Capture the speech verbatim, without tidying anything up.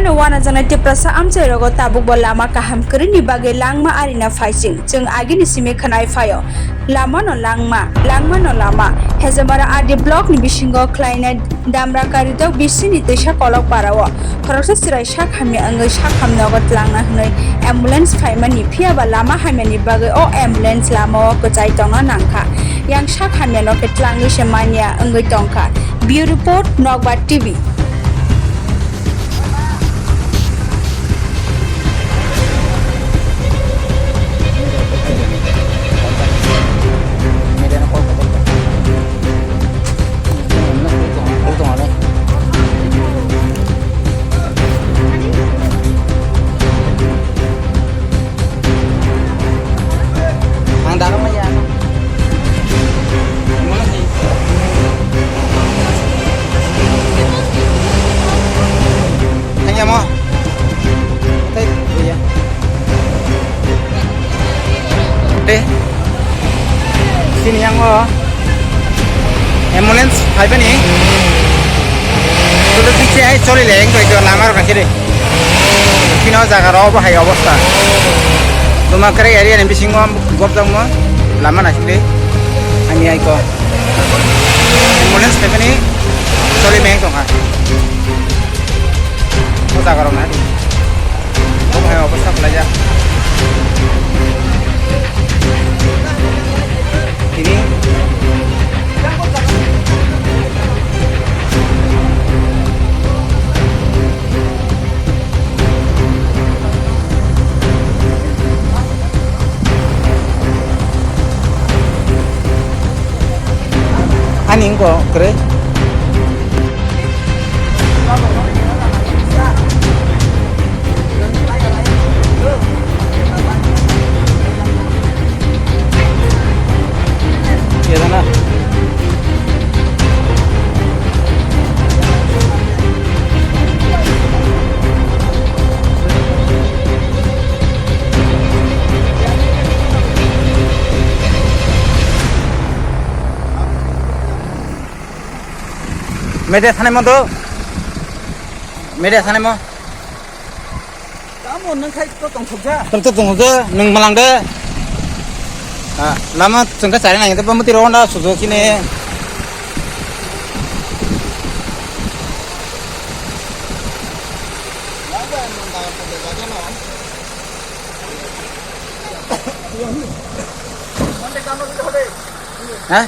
Wanajaknai Tiprasa amchairogo tabukbo lama kaham kwrwini bagwi langma arina phaising. Chwng agini simi khwnai phaio. Lamano langma, langmano lama. Hejamara R D block ni bisingo khlainai Damra Karidok bisini twisa Kolok parao khoroksa chwrai sak hamya wngwi sak hamnogo twlangna hwnwi ambulance phaimani, phiyaba lama hamyani bagwi o ambulance lamao kwchai tongna nangkha. Yang sak hamyano khe twlangwi se manya wngwi tongkha. Bureau Report, Nokbar T V. Ang darang maya. Thangya mo. Tei, iya. Tei. Sini yang o. Ambulance phaibani. Tutu tikse hai choli le, engkoi to lama rok naisidi. Pino jaga rok bo hai obosta. Dumakrai area ni bisingo gobjakma lama naisidi. Ani aiko. Ambulance phaibani choli meng tongkha. O jaga rok naidi. Bo hai obosta kwlaijak. Tini. Ani wngkha kwrwi. Media thani mo do. Media thani mo. Tamo nang khai to tong thok ja. Tong to tong ja, nang malang de. Ah, lama chwng kha chari nang de, bamati ro honda sujo kine. Ha?